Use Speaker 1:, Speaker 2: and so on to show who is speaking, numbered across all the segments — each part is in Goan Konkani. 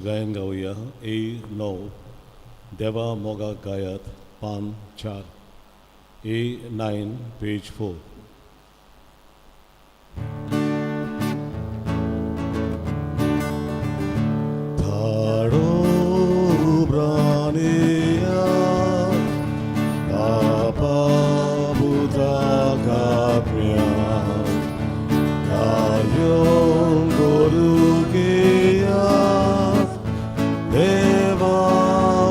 Speaker 1: गायन गावया ए 9 देवा मोगा गायात पान 4 ए 9 पेज 4. थाडो ब्रानिया पापा बुधा काप्या कार्यों गोरुकिया देवा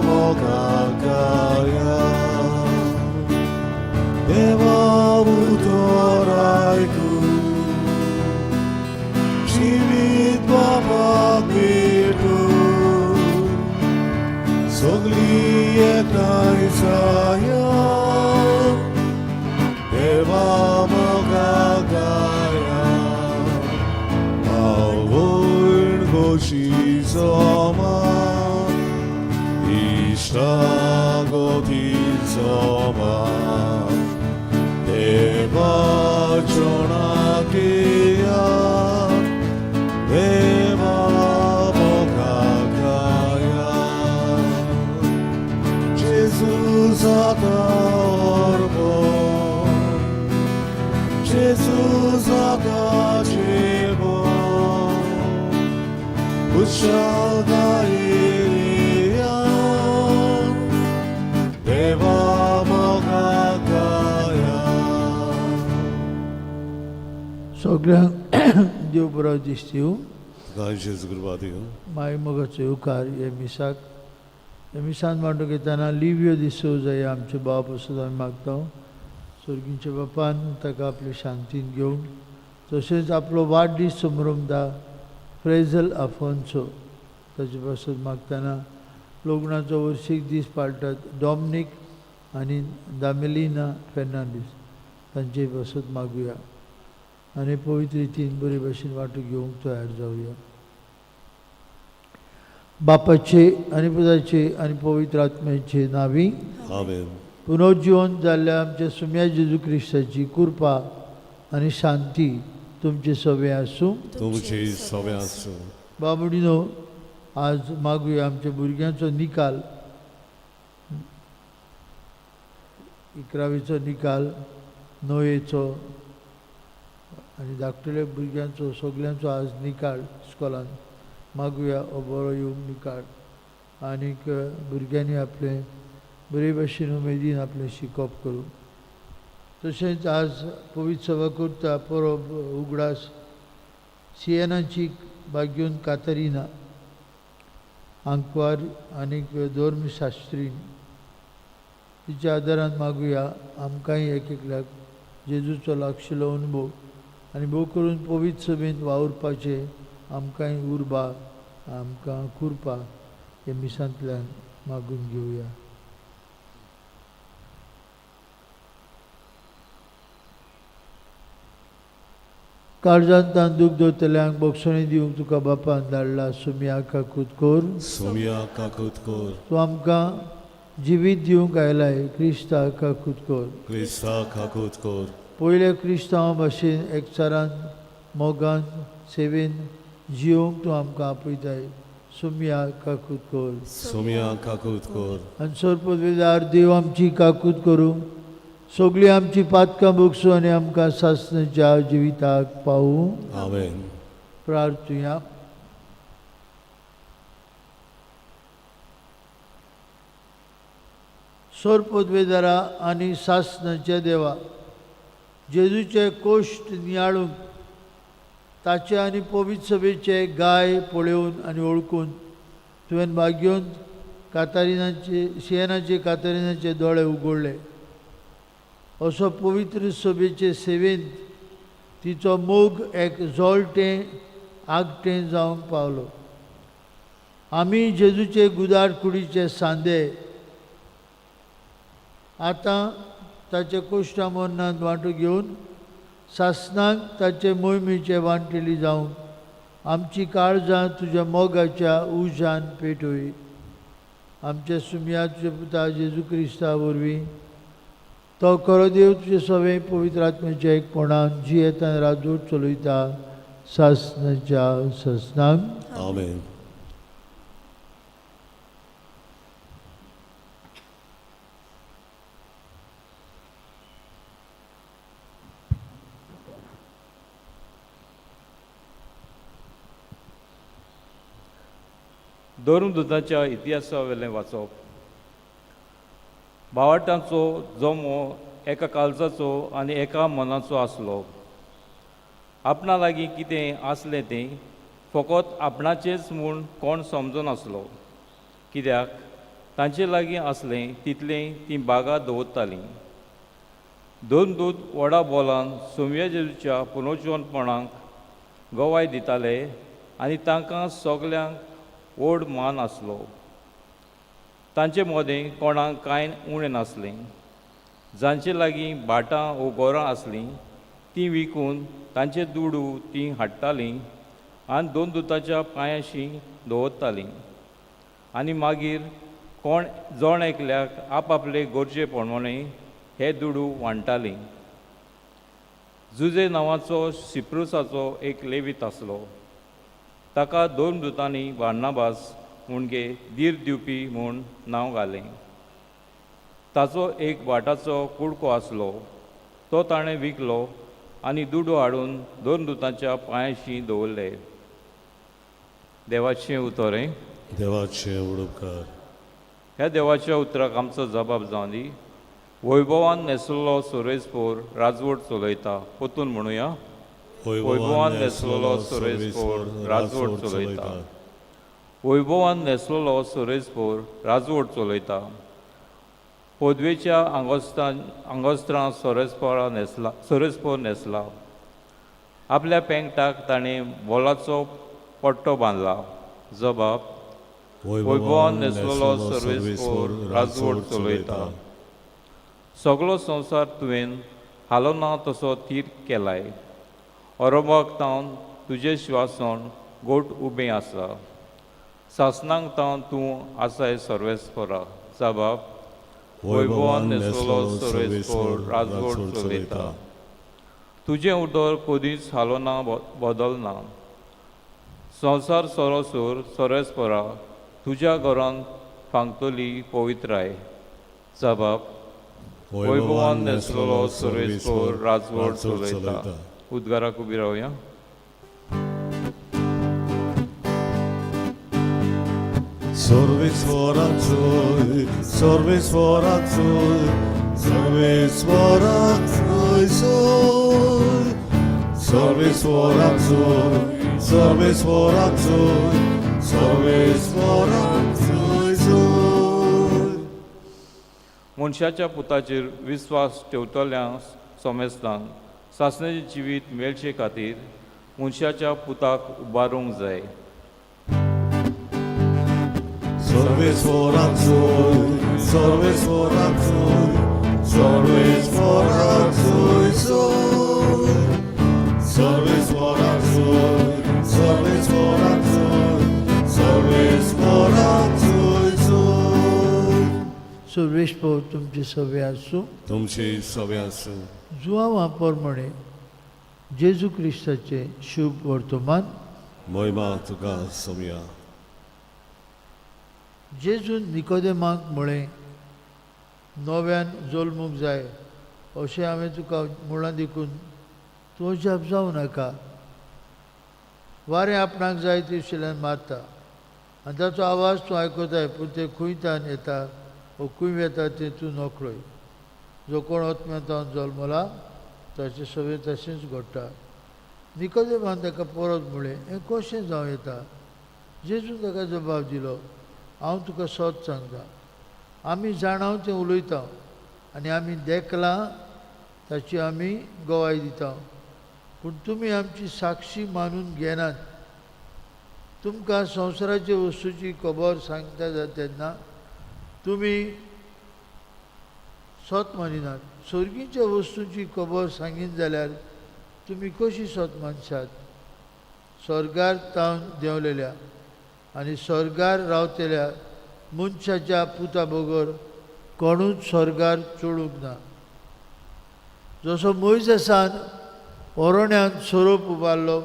Speaker 1: मोगा गाया देवा उतरायकू जीवित बाबा भेटू सगली एकठांय जाया देवा मोगा गाया आवयण गोशी जमा इश्टागती जमा देवा चोणाकिया देवा मोगा गाया Jesus adorbo, Jesus adorbo, Ushalgairiya, Deva moga gaya.
Speaker 2: सगळ्यांक देव बरो दिसतीव.
Speaker 1: तुका जेजू कृपा दिवं.
Speaker 2: माय मोगाचो येवकार हे मिसाक हे मिसान मांडून घेतना लिव्यो दिसोजा हे आमचे बाप असो आमी मागता. स्वर्गींच्या बापान ताका आपले शांतीन घेवन तशेंच आपलो वाडदीस समरमता फ्रेजल आफोन्सो ताचे पासत मागतना लग्नाचो वर्सीक दीस पाळटात डॉमनीक आनी दामेलिना फेर्नांडीस तांचे पासत मागुया आनी पवित्र रितीन बरे भाशेन वांटो घेवंक तयार जावया. बापाचे आनी पुताचे आनी पवित्र आत्म्याचे नांवी.
Speaker 1: आमेन.
Speaker 2: पुनर्जीवन जाल्ल्या आमच्या सुम्या जेजू क्रिस्ताची कृपा आनी शांती तुमचे सवे आसूं.
Speaker 1: तुमचे सवे आसूं.
Speaker 2: बाबडीनो आज मागुया आमच्या भुरग्यांचो निकाल 11वीचो निकाल 9वेचो आनी धाकटुल्या भुरग्यांचो सगल्यांचो आज निकाल इस्कॉलान मागुया हो बरो येवंक निकाल आनीक भुरग्यांनी आपलें बरे भाशेन उमेदीन आपलें शिकप करूं. तशेंच आज पवित्र सभा करता परब उगडास सियेनाची बाग्योन कातरिना आंकवार आनीक धर्मशास्त्री तिच्या आदारान मागुया आमकांय एक एकल्याक जेजूचो लागशिल्लो अनुभव आनी भोव करून पवित्र सभेंत वावुरपाचें आमकांय उर्बा आमकां कृपा हे मिसांतल्यान मागून घेवया. काळजांत तान दूख दवरतल्यांक बक्षणी दिवंक तुका बापान धाडला. सुम्या काकूत कर.
Speaker 1: सोमिया काकूत कर.
Speaker 2: तूं आमकां जिवीत दिवंक आयलाय. क्रिस्ता काकूत कर.
Speaker 1: क्रिस्ता काकूत कर.
Speaker 2: पयल्या क्रिस्तांवा भाशेन एकचारान मोगान सेवेन जियोंक तूं आमकां आपयताय. सुम्या काकूत कर.
Speaker 1: सोमिया काकूत कर.
Speaker 2: आनी सरपदवेदार देव आमची काकूत करूं. सगळीं आमची पातकां भोगसूं आनी आमकां सासणाच्या जिविताक पावूं.
Speaker 1: आमेन.
Speaker 2: प्रार्थुया. सरपदवेदारा आनी सासणाच्या देवा जेजूचे कोश्ट नियाळूंक ताचे आनी पवित्र सभेचे गाय पळोवन आनी वळखून तुवें भाग्योन कातारिनाचे सियेनाचे कातारिनाचे दोळे उगडले. असो पवित्र सभेचे सेवेंत तिचो मोग एक जोळटें आगटें जावंक पावलो. आमी जेजूचे गुदार कुडीचे सांदे आतां ताचे कोश्टा मरणांत वांटो घेवन सासणाक ताचे मोहिमेचे वांटेली जावंक आमची काळजां तुज्या मोगाच्या उज्यान पेटोय. आमच्या सुमया तुज्या पुता जेजू क्रिस्ता वरवीं तो खरो देव तुजे सवे पवित्र आत्म्याच्या एकपणान जियेतान राजवट चलयता सासणाच्या सासणाक.
Speaker 1: आमेन.
Speaker 3: धर्मदुताच्या इतिहासा वेलें वाचप. भावाटांचो जमो एका काळजाचो आनी एका मनाचो आसलो. आपणा लागीं कितें आसलें तें फकत आपणाचेंच म्हूण कोण समजनासलो, कित्याक तांचे लागीं आसलें तितलें तीं बागा दवरतालीं. दोन दूत व्हडा बोलान सोमया जेजूच्या पुनर्जिवनपणाक गवाय दिताले आनी तांकां सगल्यांक व्हड मान आसलो. तांचे मदें कोणाक कांय उणें नासलें. जांचे लागीं भाटां वो गोरां आसलीं तीं विकून तांचे दुडू तीं हाडटालीं आनी दोन दुताच्या पांयांशी दवरतालीं आनी मागीर कोण जण एकल्याक आपआपले गरजे प्रमाणें हे दुडू वांट्टालीं. जुजे नांवाचो सिप्रुसाचो एक लेवीत आसलो. ताका दोन दुतांनी बार्नाबास म्हणजे धीर दिवपी म्हूण नांव घालें. ताचो एक भाटाचो कुडको आसलो, तो ताणें विकलो आनी दुडू हाडून दोन दुतांच्या पांयांशी दवरले. देवाचें उतर हें.
Speaker 1: देवाचे उपकार.
Speaker 3: ह्या देवाच्या उतराक आमचो जबाब जावं दी. वैभवान न्हेसलेलो सुरेशपोर राजवट चलयता. परतून म्हणुया.
Speaker 1: वैभवान न्हेसलेलो सर्वेस्पोर राजवट चलयता.
Speaker 3: वैभवान न्हेसलेलो सुरेशपोर राजवट चलयता. पदवेच्या आंगोस्तान आंगोस्त्रां सोरेस्पोरा न्हेसला, सोरेस्पोर न्हेसला. आपल्या पेंगटाक ताणें बोलाचो पट्टो बांदला. जबाब.
Speaker 1: वैभवान न्हेसलेलो सर्वेस्पोर राजवट चलयता.
Speaker 3: सगलो संवसार तुवें हालोना तसो थीर केलाय. अरोबाक तावन तुजें शिवासन गोट उबें आसा. सासणाक तावन तूं आसाय सर्वेस्पोरा. जबाब.
Speaker 1: वैभवान न्हेसलेलो सर्वेस्पोर राजवट चलयता.
Speaker 3: तुजें उदर कदीच हालोना, बदलना. संवसार सरोसर सोरेस्पोरा तुज्या घरांत फांकतली पवित्राय. जबाब.
Speaker 1: वैभवान न्हेसलेलो सर्वेस्पोर
Speaker 3: राजवट
Speaker 1: राजवट
Speaker 3: चलयता.
Speaker 1: चलयता.
Speaker 3: उद्गाराक उबी रावया.
Speaker 1: सर्वेस्वराचोय, सर्वेस्वराचोय, सर्वेस्वराचोय सोय. सर्वेस्वराचोय, सर्वेस्वराचोय, सर्वेस्वराचोय सोय.
Speaker 3: मनशाच्या पुताचेर विस्वास ठेवतल्या समेस्तांक सासणाचें जिवीत मेळचे खातीर मनशाच्या पुताक उबारूंक जाय.
Speaker 1: सर्वेस्वराचोय, सर्वेस्वराचोय, सर्वेस्वराचोय सोय. सर्वेस्वराचोय, सर्वेस्वराचोय, सर्वेस्वराचोय सोय.
Speaker 2: सुरेश भाऊ, तुमचे सवे आसूं.
Speaker 1: तुमचे सवे आसूं.
Speaker 2: जुआवा प्रमाणे जेजू क्रिस्ताचें शुभ वर्तमान.
Speaker 1: मोहिमा तुका सोमया.
Speaker 2: जेजून निकोदेमाक म्हळें, नव्यान जल्मूंक जाय अशें हांवें तुका म्हळां देखून तूं अजाप जावं नाका. वारें आपणाक जाय ते मारता आनी ताचो आवाज तूं आयकताय, पूण तें खंय तान येता वो खंय वेता तें तूं नकळय. जो कोण आत्म्यांत जल्मला ताचें सगळें तशेंच घडटा. निकोदेमान ताका परत म्हळें, हें कशें जावं येता? जेजून ताका जबाब दिलो, हांव तुका सत सांगता, आमी जाणाव तें उलयता आनी आमी देखलां ताची आमी गवाय दिता, पूण तुमी आमची साक्षी मानून घेनात. तुमकां संवसाराचे वस्तूची खबर सांगता तेन्ना तुमी सत मानिनात. सर्गीच्या वस्तूची खबर सांगीत जाल्यार तुमी कशी सत मानशात? स्वर्गार तावन देंवलेल्या आनी स्वर्गार रावतल्या मनशाच्या पुता बगर कोणूच स्वर्गार चडूंक ना. जसो मोयजेसान ओरण्यांत सोरोप उबारलो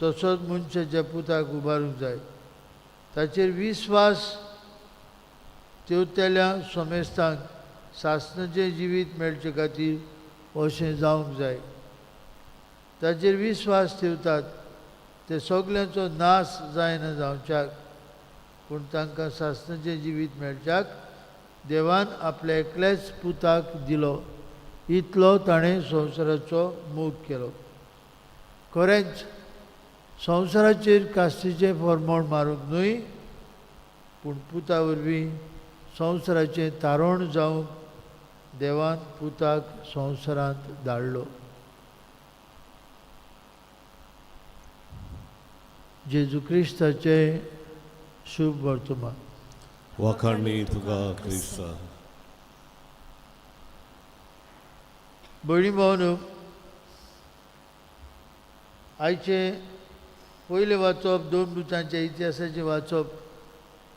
Speaker 2: तसोच मनशाच्या पुताक उबारूंक जाय. ताचेर विस्वास तेवतेल्या समेस्तांक सासणाचें जिवीत मेळचे खातीर अशें जावंक जाय. ताचेर विस्वास ठेवतात ते सगल्यांचो नाश जायना जावच्याक पूण तांकां सासणाचें जिवीत मेळच्याक देवान आपल्या एकल्याच पुताक दिलो. इतलो ताणें संवसाराचो मोग केलो. खरेंच संवसाराचेर कास्तीचें फॉर्मोण मारूंक न्हय, पूण पुता वरवीं संवसाराचें तारण जावंक देवान पुताक संवसारांत धाडलो. जेजू क्रिस्ताचें शुभ वर्तमान.
Speaker 1: वाखाणणी तुका क्रिस्ता.
Speaker 2: भयणी भावनो, आयचें पयलें वाचप दोन दुतांच्या इतिहासाचें वाचप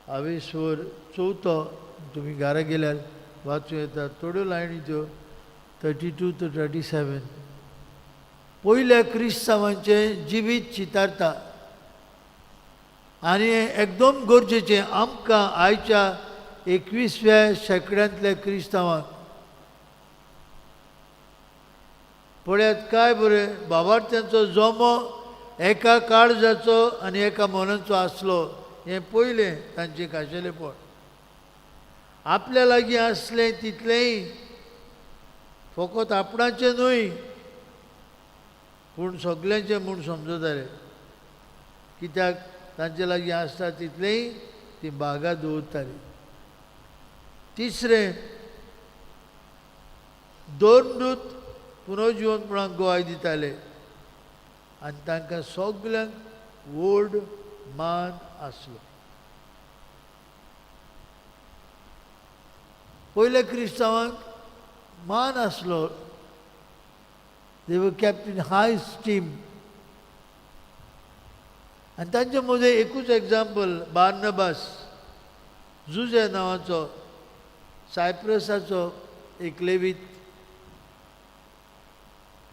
Speaker 2: हावेसवर चवथो, तुमी घरा गेल्यार वाचूं येता. थोड्यो लायनी त्यो 32 to 37 पयल्या क्रिस्तांवांचें जिवीत चितारता आनी एकदम गरजेचें आमकां आयच्या 21व्या शेंकड्यांतल्या क्रिस्तांवांक. पळयात काय बरें बाबार्थ्यांचो जमो एका काळजाचो आनी एका मनाचो आसलो. हें पयलें तांचें खाशेलेपण. आपल्या लागीं आसलें तितलेंय फकत आपणाचें न्हय पूण सगल्यांचें म्हूण समजताले. कित्याक तांचे लागीं आसता तितलेंय ती बागा दवरताली. तिसरें, दोन दूत पुनर्जिवनपणाक गोवाय दिताले आनी तांकां सगल्यांक व्हड मान आसलो. पयल्या क्रिस्तांवांक मान आसलो. They were kept in high esteem. आनी तांचे मदें एकूच एग्जाम्पल, बार्नबास जुजे नांवाचो सायप्रसाचो एक लेवीत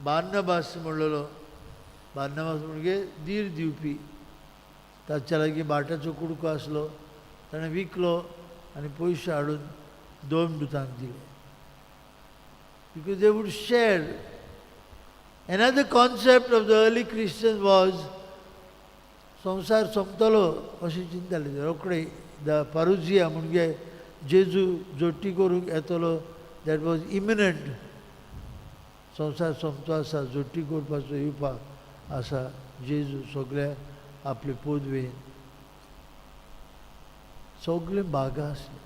Speaker 2: बार्नबास म्हणलेलो. बार्नबास म्हणजे धीर दिवपी. ताच्या लागीं बाटाचो कुडको आसलो, ताणें विकलो आनी पयशे हाडून दोन दुतांक दिले. Because they would share. Another concept of the early Christians was संवसार सोंपतलो अशें चिंतताले. रोखडे the पारुजिया म्हणजे जेजू जोटी करूंक येतलो, that was imminent. संवसार सोंपतो आसा, जोटी करपाचो येवपाक आसा जेजू सगळे आपले पदवेन सगळे बागा आसले.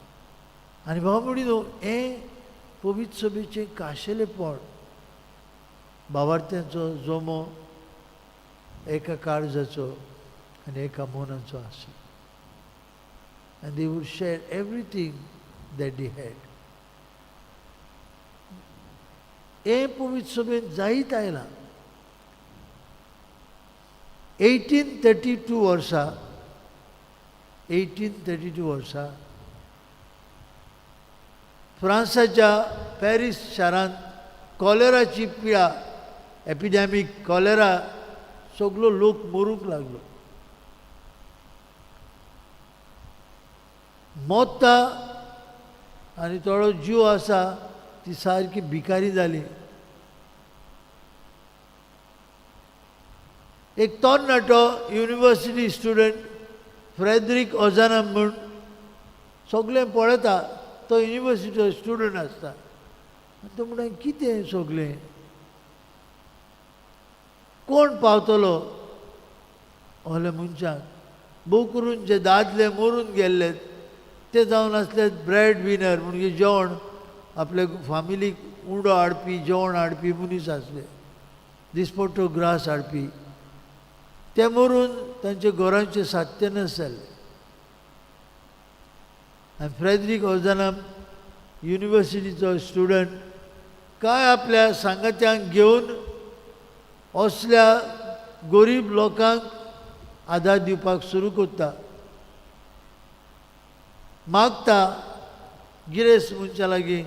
Speaker 2: आनी भाव म्हणी हें पवित्र सभेचें खाशेलेपण. बावार्थ्यांचो जमो एका काळजाचो आनी एका मनाचो आसलो. And they would share everything that they had. हें पवित्र सभेन जायत आयलां. 1832 वर्सा, 1832 वर्सा फ्रांसाच्या पॅरीस शारांत कॉलेराची पिळा, एपिडेमीक कॉलेरा, सगलो लोक मरूंक लागलो. मोत्ता आनी थोडो जीव आसा ती सारकी भिकारी जाली. एक तरणाटो युनिवर्सिटी स्टुडंट फ्रेदरीक ओजाना म्हूण सगळें पळयता. तो युनिवर्सिटीचो स्टुडंट आसता आनी तो म्हणटा कितें सगळें, कोण पावतलो ओले मनशांक. भोव करून जे दादले मरून गेल्ले ते जावन आसले ब्रेड विनर, म्हणजे जेवण आपल्या फामिलीक उंडो हाडपी, जेवण हाडपी मनीस आसले, दिसपट्टो ग्रास हाडपी. ते मरून तांच्या घरांचें सात्यनाश जालें. आनी फ्रेदरीक ओजाना युनिवर्सिटीचो स्टुडंट काय आपल्या सांगात्यांक घेवन असल्या गरीब लोकांक आदार दिवपाक सुरू करता. मागता गिरेस्त मनशां लागीं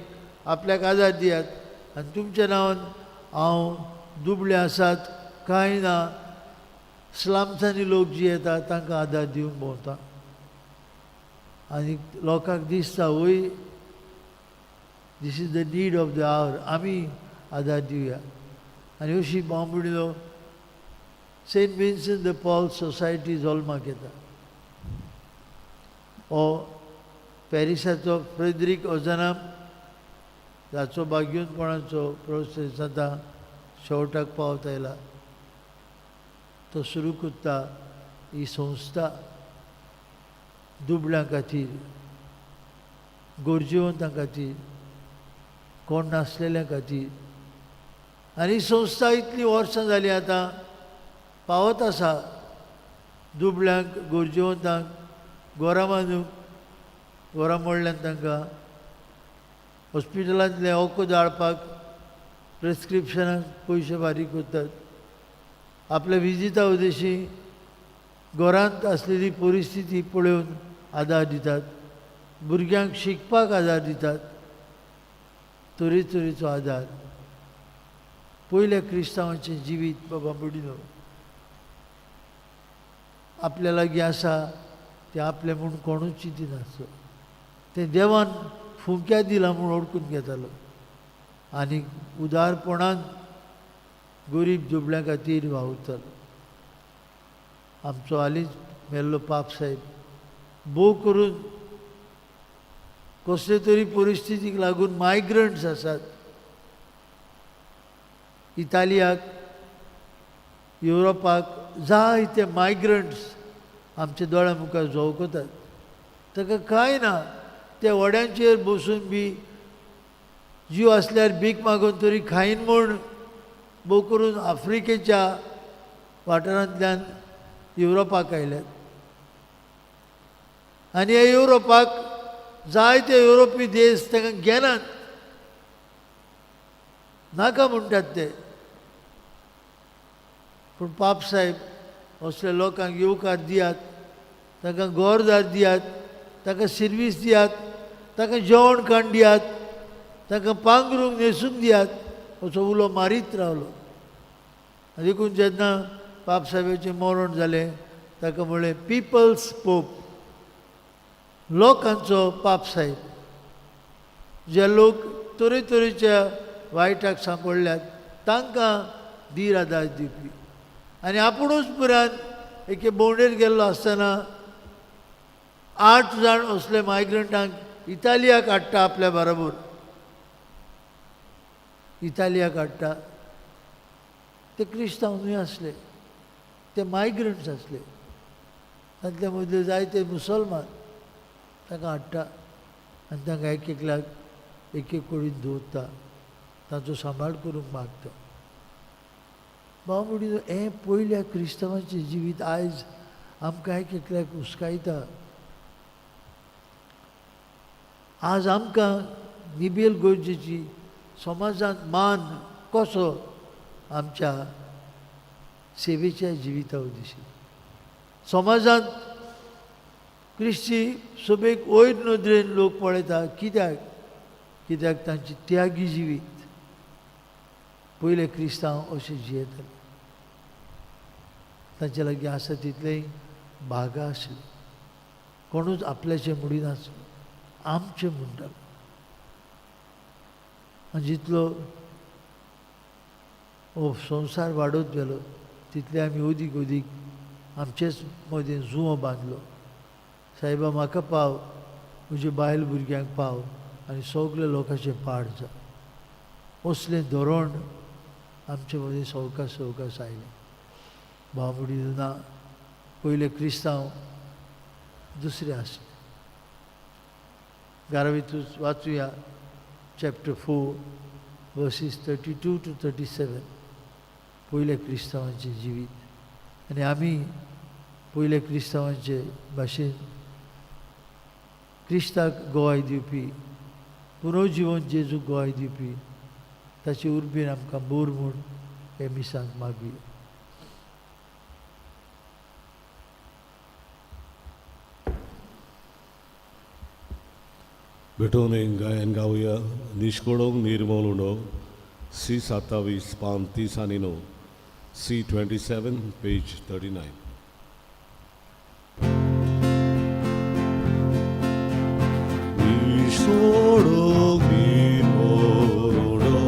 Speaker 2: आपल्याक आदार दियात आनी तुमच्या नांवान हांव दुबळे आसात कांय ना, स्लामसांनी लोक जी येता तांकां आदार दिवन भोंवता. आनी लोकांक दिसता वय this is the need of the hour, आमी आदार दिवया. आनी अशी बांबुडिलो Saint Vincent de Paul Society जल्माक येता. हो पॅरिसाचो फ्रेदरीक ओजाना जाचो बागयोनपणाचो प्रोसेस आतां शेवटाक पावत आयला, तो सुरू करता ही संस्था दुबळ्यां खातीर, गरजेवंतां खातीर, कोण नासलेल्या खातीर. आनी ही संस्था इतलीं वर्सां जालीं आतां पावत आसा दुबळ्यांक, गरजेवंतांक, गोरां बांदूंक, गोरां मोडल्यान तांकां हॉस्पिटलांतलें वखद हाडपाक प्रिस्क्रिप्शनाक पयशे फारीक करतात. आपल्या विजिता उद्देशी घरांत आसलेली परिस्थिती पळोवन आदार दितात, भुरग्यांक शिकपाक आदार दितात, तरेतरेचो आदार. पयल्या क्रिस्तांवाचें जिवीत बाबा बुडिनो आपल्या लागीं आसा तें आपलें म्हूण कोणूच चिंतिनासलो, तें देवान फुंक्या दिलां म्हूण ओळखून घेतालो आनी उदारपणान गरीब दुबळ्यां खातीर वावुरतालो. आमचो हालींच मेल्लो पाप साहेब भोव करून कसले तरी परिस्थितीक लागून मायग्रंट्स आसात इतालियाक, युरोपाक, जायते मायग्रंट्स आमच्या दोळ्या मुखार झोंवकतात. ताका कांय ना, ते व्हड्यांचेर बसून बी जीव आसल्यार भीक मागून तरी खायन म्हूण भोव करून आफ्रिकेच्या वाठारांतल्यान युरोपाक आयल्यात. आनी ह्या युरोपाक जायते युरोपी देश तांकां घेनात, नाका म्हणटात ते. पूण पाप साहेब असल्या लोकांक येवकार दियात, तांकां घरदार दियात, तांकां सर्वीस दियात, तांकां जेवण खाण दियात, तांकां पांगरूंक न्हेसूंक दियात, असो उलो मारीत रावलो. आनी देखून जेन्ना पाप साहेबाचें मरण जालें ताका म्हणलें पिपल्स पोप, लोकांचो पाप साहेब. जे लोक तरेतरेच्या वायटाक सांपडल्यात तांकां धीर आदार दिवपी. आनी आपुणूच पुरान एके भोंवडेर गेल्लो आसतना 8 जाण असले मायग्रंटांक इतालियाक हाडटा आपल्या बरोबर, इतालियाक हाडटा. ते क्रिस्तांव न्हय आसले, ते मायग्रंट्स आसले, तांतले मदले जायते मुसलमान. तांकां हाडटा आनी तांकां एक एकल्याक एक एक कुडीन दवरता, तांचो सांबाळ करूंक मागता. भाव म्हणटा हें पयल्या क्रिस्तांवाचें जिवीत आयज आमकां एक एकल्याक हुस्कायता. आज आमकां निबेल गरजेची समाजांत मान कसो आमच्या सेवेच्या जिविता उद्देशी समाजांत क्रिस्ती सभेक वयर नदरेन लोक पळयता. कित्याक? कित्याक तांची त्यागी जिवीत. पयले क्रिस्तांव अशें जियेताले, तांचे लागीं आसा तितलेंय भागां आसली, कोणूच आपल्याचें म्हणिनासलो, आमचें म्हणटालो. आनी जितलो हो संवसार वाडत गेलो तितले आमी अदीक अदीक आमचेच मदें जुंवो बांदलो. सायबा म्हाका पाव, म्हज्या बायल भुरग्यांक पाव आनी सगल्या लोकांचें पाड जा, असलें धोरण आमचे मदीं सवकास सवकास आयलें. भाव म्हणटा ना, पयले क्रिस्तांव दुसरे आसले. गारावीतूच वाचुया चॅप्टर 4 वर्सीस 32 to 37. पयल्या क्रिस्तांवांचें जिवीत. आनी आमी पयल्या क्रिस्तांवांचे भाशेन क्रिस्ताक गोवाय दिवपी, पुनर्जिवन जेजूक गोवाय दिवपी, ताचे उर्बेन आमकां बोर म्हूण हे मिसांक मागुया.
Speaker 1: भेटून गायन गावया निश्कोडोंक निर्मोल उडो सी 27 पान 30 आनी 9, सी 27 पेज 39. निश्कोडोंक निर्मोल उडो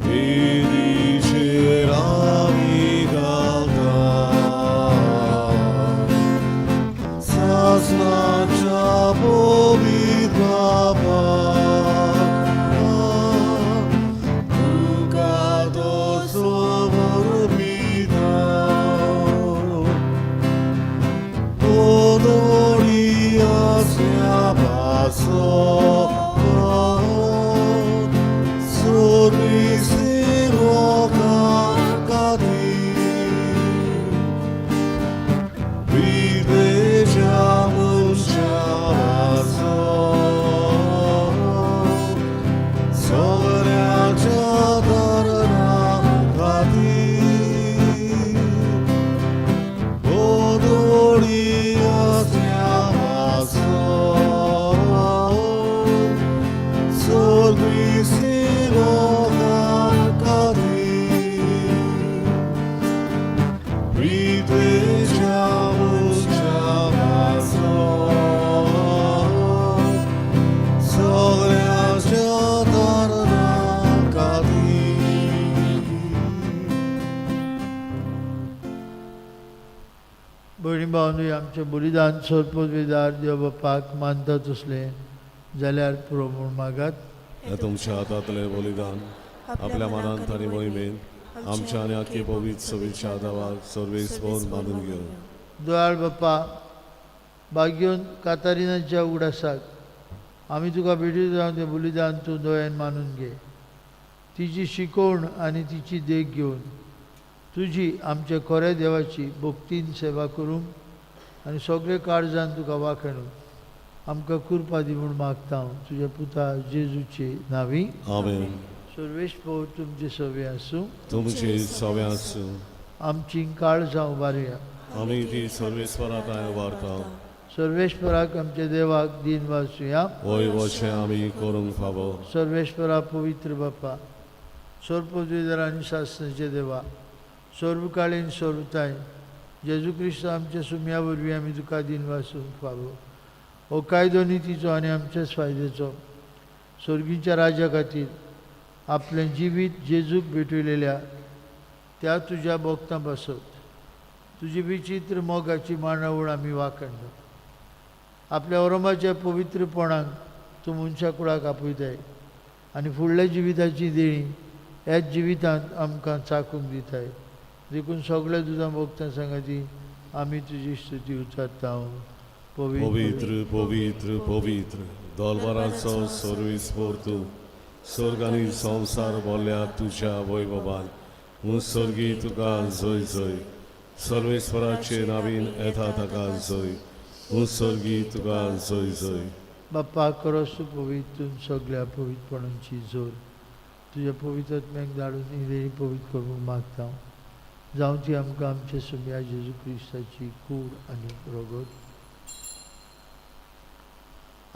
Speaker 1: वेदीचेर आमी घालता. सर्वीसी लोकां खातीर विदेशा मनशाचो सगळ्याच्या धरणा खातीर गोदोळी असण्याचो सर्वीसी लोकां खातीर विदेशा मनशाचो सगळ्याच्या धरणा खातीर.
Speaker 2: भयणी भावनूय आमचें बलिदान सोदपोतवेदार देव बापाक मानता तसलें जाल्यार पुरो म्हूण मागात.
Speaker 1: हे तुमच्या हातांतलें बलिदान आपल्या मनांत आनी मोहिमेन आमच्या आनी आख्खे पवित्र सवेच्या देवाक सर्वेस्पर मानून घेवं.
Speaker 2: दयाळ बाप्पा, भाग्योन कातारिनाच्या उगडासाक आमी तुका भेटयत जावन तें बलिदान तूं दोळ्यान मानून घे. तिची शिकवण आनी तिची देख घेवन तुजी आमच्या खऱ्या देवाची भक्तीन सेवा करूंक आनी सगळे काळजान तुका वाखाणूंक आमकां कृपा दी म्हूण मागता हांव तुज्या पुता जेजूचे नांवी.
Speaker 1: आमेन.
Speaker 2: सर्वेश पव तुमचे सवे आसूं.
Speaker 1: तुमचे सवे आसूं.
Speaker 2: आमची काळजां उबारुया.
Speaker 1: आमी ती सर्वेस्परा थांय उबारता.
Speaker 2: सर्वेश्वराक आमच्या देवाक दीन वाचुया.
Speaker 1: वय वशें आमी करूंक फावो.
Speaker 2: सर्वेश्वरा, पवित्र बापा, सर्वपदवीधर आनी शासनाचे देवा, सर्वकाळीन सर्वताय जेजू क्रिस्त आमच्या सुम्या वरवीं आमी तुका दीन वासूंक फावो. हो कायदो नितीचो आनी आमच्याच फायद्याचो. सर्गीच्या राजा खातीर आपलें जिवीत जेजूक भेटयलेल्या त्या तुज्या भक्तां पासत तुजी विचित्र मोगाची मांडावळ आमी वाखाणटा. आपल्या ओरोमाच्या पवित्रपणाक तूं मनशा कुळाक आपयताय आनी फुडल्या जिविताची देणी ह्याच जिवितांत आमकां चाखूंक दिताय. देखून सगळ्या तुज्या भक्तां सांगाती आमी तुजी स्तुती उचारता. पवित्र
Speaker 1: पवित्र पवित्र पवित्र दलबाराचो सर्वेस्पर तूं, स्वर्ग आनी संवसार भरल्या तुज्या वैभवान. सर्गी तुका जय जय. सर्वेस्पराचे नावीन येता ताका जय. सर्गी तुका जय जय.
Speaker 2: बाप्पा, खरोच तूं पवित्र, तूं सगळ्या पवित्रपणांची जोर. तुज्या पवित्र आत्म्याक धाडून ही देणी पवित्र करूंक मागता हांव, जावं ती आमकां आमच्या सुम्या जेजू क्रिस्ताची कूड आनी रगत.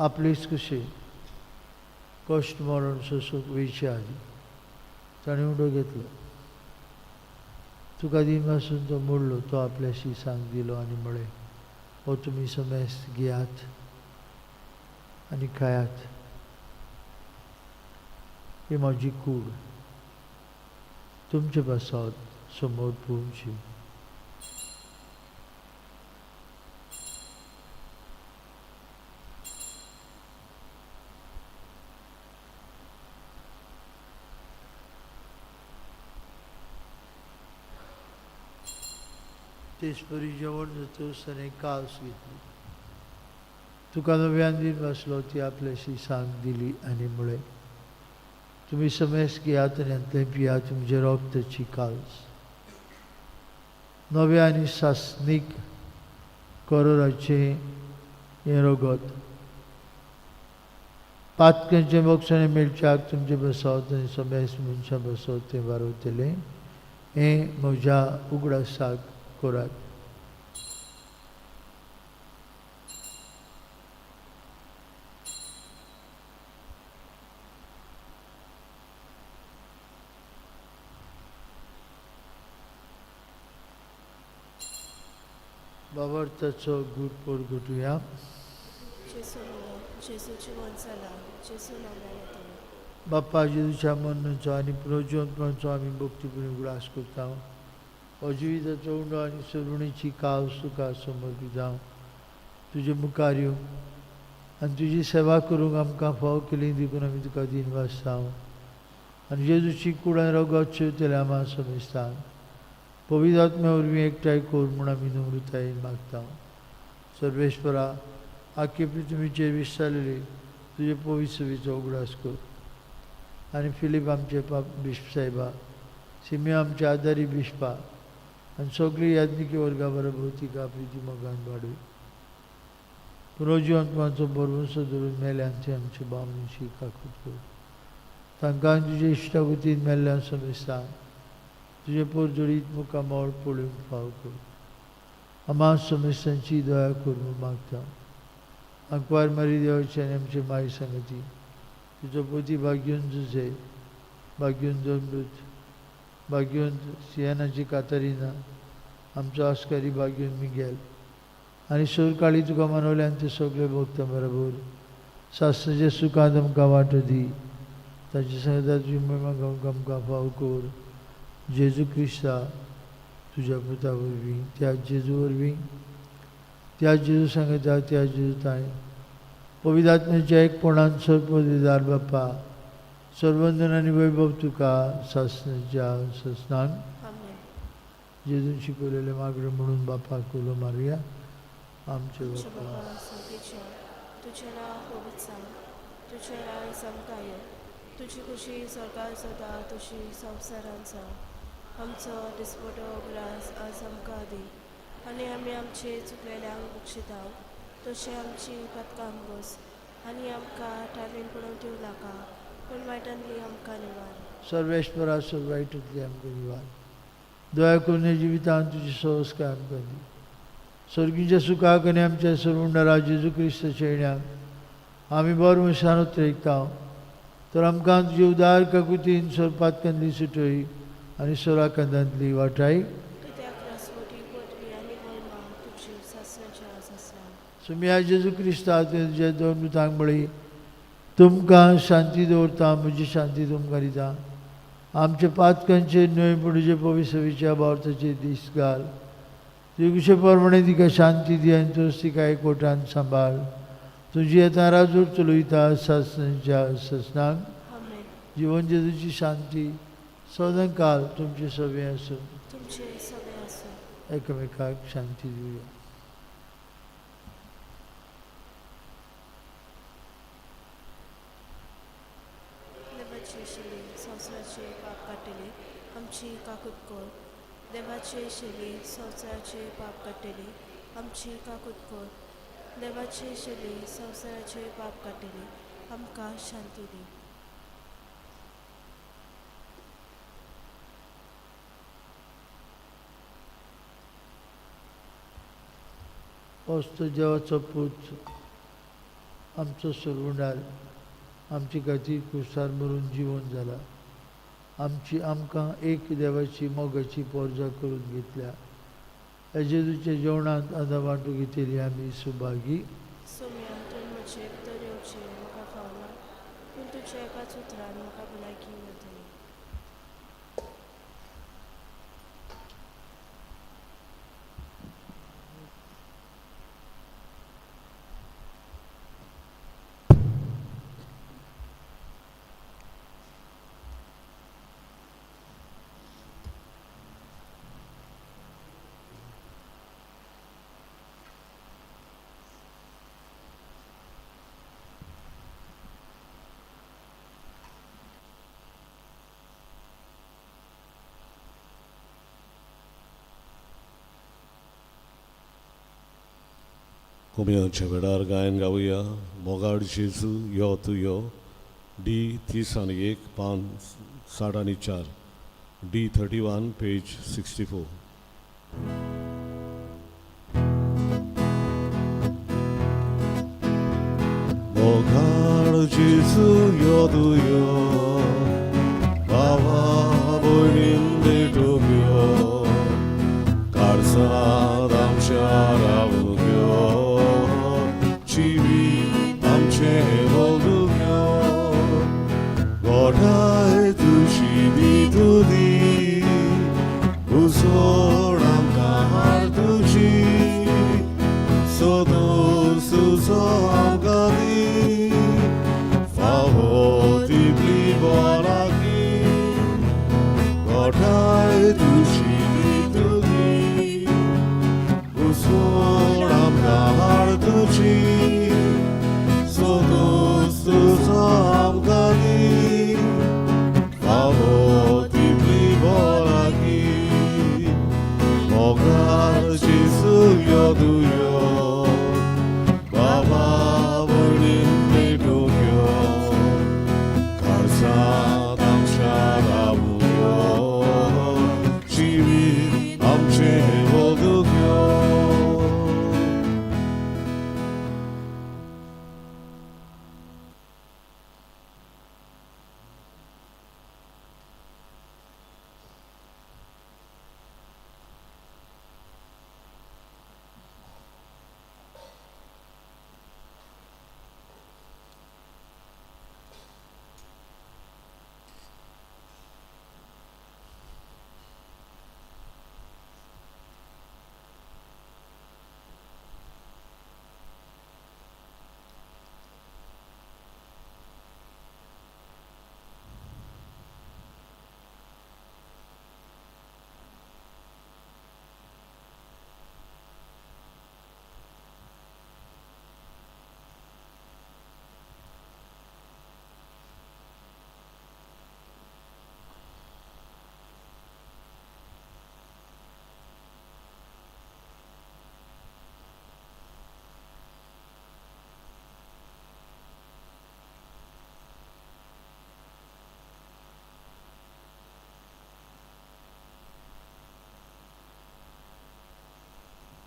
Speaker 2: आपलेच कशे कश्ट मरण सोसूंक वयचे आदी ताणें उडो घेतलो. तुका दीन पासून तो मोडलो. तो आपल्याशी सांग दिलो आनी म्हळें, हो तुमी समेस्त घेयात आनी खायात. ही म्हजी कूड तुमचे पासत समोर पुवची. तेच परी जेवण जातकच ताणें कास घेतली. तुका नव्यान दीन बसलो. ती आपल्याशी सांग दिली आनी म्हळें, तुमी समेस्त घेयात आनी हांतलें पियात. तुमचे रक्ताची काल्स, नव्या आनी सासणीक करोराचें हें रगत. पातक्यांचें बक्षणें मेळच्याक तुमचें बसत आनी समेस्त मनशां बसत तें वारवतलें. हें म्हज्या उगडासाक करात. बाबर्थाचो गूट परगटुया.
Speaker 4: जेजू जेजू जिवन जाला, जेजू नांवान वता.
Speaker 2: बाप्पा, जेजूच्या मरणाचो आनी पुनर्जिवंतपणाचो आमी भक्तीपुर्ण उगडास करता. हो जिविताचो उंडो आनी सरुणेची कावस तुका समर्पिता. तुजे मुखार येवंक आनी तुजी सेवा करूंक आमकां फावो केली देखून आमी तुका दीन वाचता. आनी जेजूची कूड आनी रगत शेवतले आमा समेस्तान पवित्र आत्म्या वरवीं एकठांय कर म्हूण आमी नम्रतायेन मागता. सर्वेश्वरा, आख्खे पृथ्वीचेर विस्तारलेली तुजे पवित्रसभेचो उगडास कर आनी फिलीप आमचे पाप बिश्प साहेबा, सिमियो आमचे आदारी बिश्पा आनी सगळी याज्ञिकी वर्गा बरोबर तिका प्रिती मोगान वाडय. पुनर्जिवंतपणाचो भरवंसो धरून मेल्यांचे आमचे भावनेची काकूत कर. तांकां तुजे इश्टागतीन मेल्ल्या समेस्तांक तुजे पोरजोडीत मुखामळ पळोवंक फाव कर. आमा समेस्तांची दया कर म्हूण मागता. आंकवार मारी देवाची आनी आमचे माय सांगती तुजो पोती भाग्योन जुझे, भाग्योन दोनदूत, भाग्योन सियानाची कातरिना, आमचो आस्कारी भाग्योन मिगेल आनी सोरकाळी तुका मनवल्यान ते सगळे भक्त बरोबर सासणाच्या सुखांत आमकां वांटो दी. ताचे सांगता तुजी महिमा गावंक आमकां फाव कर. जेजू क्रिस्ता तुज्या पुता वरवीं, त्या जेजू वरवीं, त्या जेजू सांगता त्या जेजू ताय पवित्र आत्म्याच्या एकपणान सर्वपदार बाप्पा सर्वंदन आनी वैभव तुका सासणाच्या सासणान.
Speaker 4: आमेन.
Speaker 2: जेजून शिकवलेलें मागणें म्हणून बापाक उलो मारुया. आमचे
Speaker 4: आमच्या
Speaker 2: बापा
Speaker 4: बाबा सर्गेच्या, तुजें नांव पवित्र जावं, तुजें राज आमकां येवं, तुजी खुशी स्वर्गार जाता तशी संवसारांत जावं. आमचो दिसपटो ग्रास आज आमकां दी आनी आमी आमचे चुकलेल्यांक बक्षिता तशें आमची पातकां बस आनी आमकां टाळीन पडोवंक दिवं नाका पूण वायटांतली आमकां निवार.
Speaker 2: सर्वेश्वरा सर्व वायटांतली आमकां निवार. दया करून ह्या जिवितांत तुजी संस्कार आमकां दी. सर्गीच्या सुखाक आनी आमच्या सर्वुंडारा जेजू क्रिस्ताच्या येण्याक आमी बरो मनशान उतरयता. तर आमकां तुजे उदार काकुतीन सोरपातकांतली सुटय आनी सोराकांतांतली वाटाय.
Speaker 4: कित्याक रासवटी पदवी आनी महिमा तुजी सासणाच्या सासणाक.
Speaker 2: सुमिया जेजू क्रिस्ता तुज्या दोन दुतांक म्हळी, तुमकां शांती दवरता, म्हजी शांती तुमकां दिता. आमच्या पातकांचे न्हय पूण तुजे पवित्रसभेच्या भावार्थाचे दीस घाल. तुजे कुशे प्रमाणे तिका शांती दी आनी तूंच तिका एकवटान सांबाळ. तुजी येता राजूर चलयता सासणाच्या सासणाक.
Speaker 4: आमेन.
Speaker 2: जिवन जेजूची शांती सदांकाल तुमचे सगळे आसूं.
Speaker 4: तुमचे सगळे आसूं.
Speaker 2: एकमेकाक शांती दिवया.
Speaker 4: देवाची शेली संवसाराचे पाप काडटली आमची काकूत कर. देवाची शेली संवसाराचे पाप काडटली आमची काकूत कर. देवाची शेली संवसाराचे पाप काडटली आमकां शांती दी.
Speaker 2: वस्तू देवाचो पूत आमचो सोडवणार आमचे खातीर क्रुसार मरून जिवन जाला. आमची आमकां एक देवाची मोगाची पोरजा करून घेतल्या. ह्या जेजूच्या जेवणांत आतां वांटू घेतली आमी सुभागी.
Speaker 4: सोम्या तूं म्हजे भितर येवचें म्हाका फावना पूण तुज्या एकाच उतरान म्हाका भलायकी मेळटली.
Speaker 1: कोमियांच्या वेळार गायन गावया. मोगाळ जेजू यो तूं यो, डी 31, पान 64, डी 31, पेज 64. मोगाळ जेजू यो तूं यो, बाबा भयणीन भेटूंक यो, कारसाद आमच्या रावूंक यो, जिवीत आमचें बदलूंक यो, गोठाय तुजी दी तुदी, उजवड आमकां हाड तुजी, सदोस तुजो आमकां दी, फावो तितली बराकी, गोठाय तुजी दी तुदी, उजवड आमकां हाड तुजी, सदोस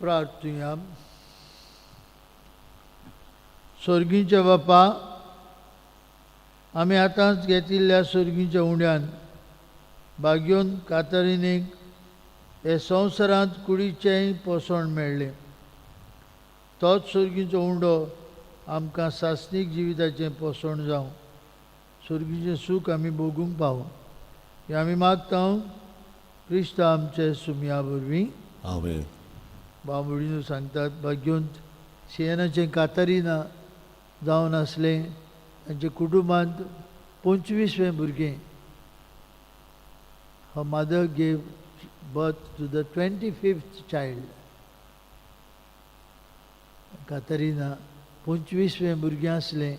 Speaker 2: प्रार्थुया. सोर्गींच्या बापा, आमी आतांच घेतिल्ल्या सोर्गींच्या उंड्यान भाग्योन कातरिनीक हे संवसारांत कुडीचेंय पोसण मेळ्ळें. तोच सोर्गींचो उंडो आमकां सासणीक जिविताचें पोसण जावं, सोर्गीचें सूख आमी भोगूंक पावूं, हें आमी मागता क्रिस्त आमचे सुमया वरवीं.
Speaker 1: आमेन.
Speaker 2: बांबोळीनो सांगतात, भाग्योंत सियेनाचें कातारिना जावन आसलें तांच्या कुटुंबांत 25वें भुरगें. Her mother gave birth to the 25th child. Katarina 25वें भुरगें आसलें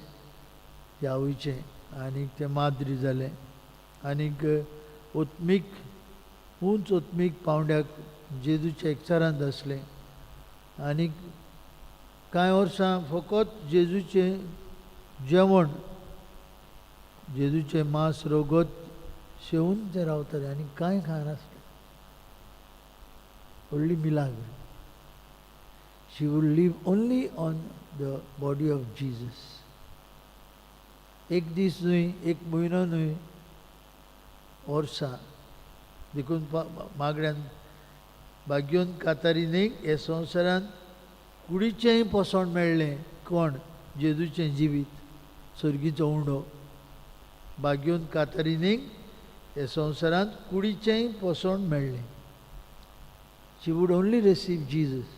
Speaker 2: त्या आवयचें आनीक तें माद्री जालें आनीक ओत्मीक उंच ओत्मीक पावंड्याक जेजूच्या एकचारांत आसलें आनीक कांय वर्सां फकत जेजूचें जेवण, जेजूचें मांस रगत शेवून ते रावताले आनी कांय खायनासलें. व्हडली मिलाग्र. She would live only on the body of Jesus. एक दीस न्हय, एक म्हयनो न्हय, वर्सां. देखून मागण्यान भाग्योन कातारिनीक हे संवसारांत कुडीचेंय पोसण मेळ्ळें. कोण? जेजूचें जिवीत, सर्गीचो उंडो. भाग्योन कातारिनीक हे संवसारांत कुडीचेंय पोसण मेळ्ळें. She would only receive Jesus,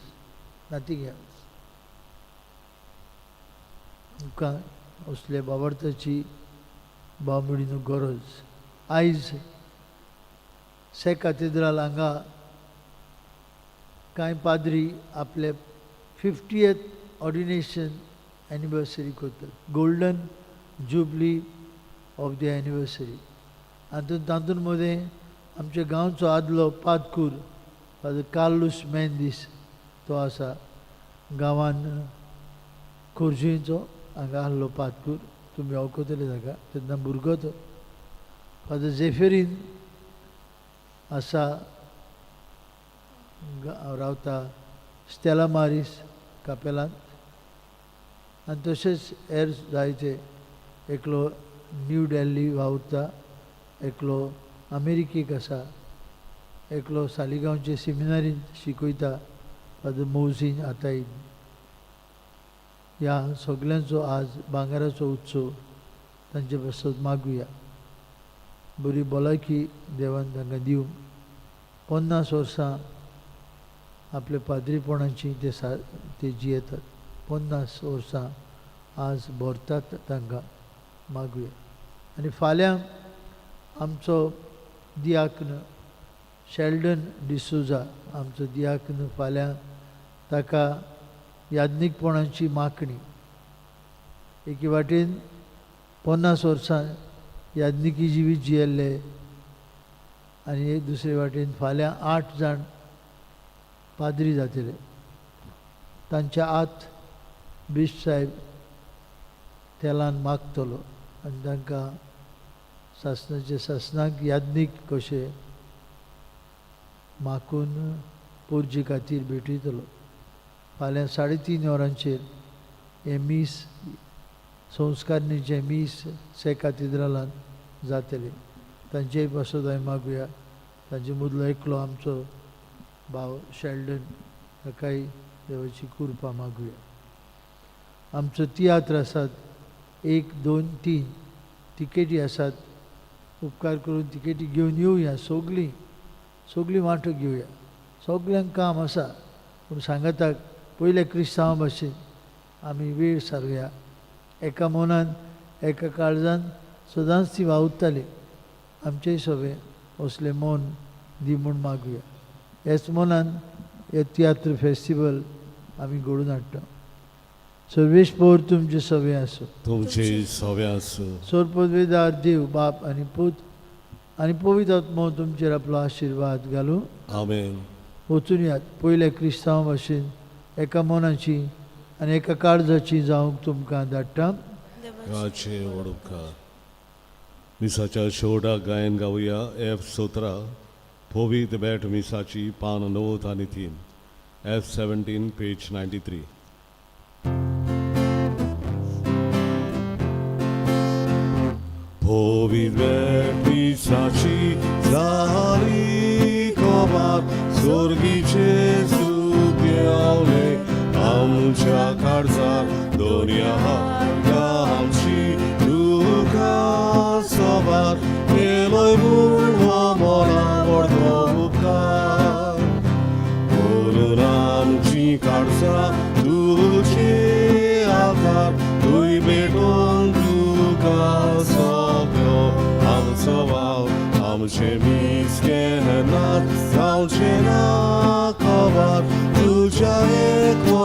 Speaker 2: nothing else. आमकां असले बाबडताची बांबडीनो गरज. आयज से कातेद्राल हांगा कांय पाद्री आपले 50th ordination anniversary करतात, golden jubilee of the anniversary. आनी तातूंत मदें आमच्या गांवचो आदलो पादकूर फादर कार्लूस मेंदीस तो आसा. गांवान खोर्जुंयचो हांगा आहलो पादकूर, तुमी वळखतले ताका, तेन्ना भुरगो तो. फादर झेफेरीन आसा, रावता स्टेला मारीस कापेलांत. आनी तशेंच हेर जायते, एकलो न्यू दिल्ली वावुरता, एकलो अमेरिकेक आसा, एकलो सालिगांवचे सेमिनारींत शिकयता फादर मौजीन आताईद. ह्या सगल्यांचो आज भांगराचो उत्सव, तांचे पासत मागुया बरी भलायकी देवान तांकां दिवं. 50 वर्सां आपल्या पाद्रीपणाची ते सा ते जियेतात. 50 वर्सां आज भरतात, तांकां मागुया. आनी फाल्यां आमचो दियाक्न शेल्डन डिसोजा, आमचो दियाक्न, फाल्यां ताका याज्ञिकपणाची मागणी. एके वाटेन 50 वर्सां याज्ञिकी जिवीत जियेल्ले आनी दुसरे वाटेन फाल्यां 8 जाण पाद्री जातले. तांच्या आत बिश्प साहेब तेलान मागतलो आनी तांकां सासणाचे सासणाक याज्ञीक कशें मागून पोरजी खातीर भेटयतलो. फाल्यां 3:30 वरांचेर हें मीस, संस्कारणीचें मीस से कातिद्रालांत जातलें. तांचेय पासत हांवें मागुया. तांचे मदलो एकलो आमचो भाव शेल्डन, ताकाय देवाची कृपा मागुया. आमचो तियात्र आसात 1, 2, 3 तिकेटी आसात. उपकार करून तिकेटी घेवन येवया. सगलीं सगलीं वांटो घेवया. सगल्यांक काम आसा, पूण सांगाताक पयल्या क्रिस्तांवा भाशेन आमी वेळ सारुया. एका मनान एका काळजान सदांच ती वावुरताली. आमचेय सगळें असलें मन दी म्हूण मागुया. ह्याच मनान हे तियात्र फेस्टिवल आमी घडोवन हाडटा. सर्वेस्पोर तुमचें सगळें आसूं.
Speaker 1: तुमचे सवे आसूं.
Speaker 2: सोरपदवेदार देव बाप आनी पूत आनी पवित्र आत्मो तुमचेर आपलो आशिर्वाद घालूं.
Speaker 1: आमेन.
Speaker 2: वचून यात. पयल्या क्रिस्तांव भाशेन एका मनाची आनी एका काळजाची जावंक तुमकां धाडटा.
Speaker 1: देवाचे व्हड उपकार. मिसाच्या शेवटाक गायन गावया एफ 17, पवित्र भेट मिसाची, पान 93. F17, page 93. पवित्र पिसाची झाली खबर स्वर्गीचे सुख पावले आमच्या काळजार दोन्या आमची दुखा सभार केलोय म्हूण हो मना व्हडलो उपकार करून आमची काळजां तुजे आकार तुय भेटोवन तुका सगळो आमचो वाव आमचे मीस केन्नाच जावचें ना खबर तुज्या एक.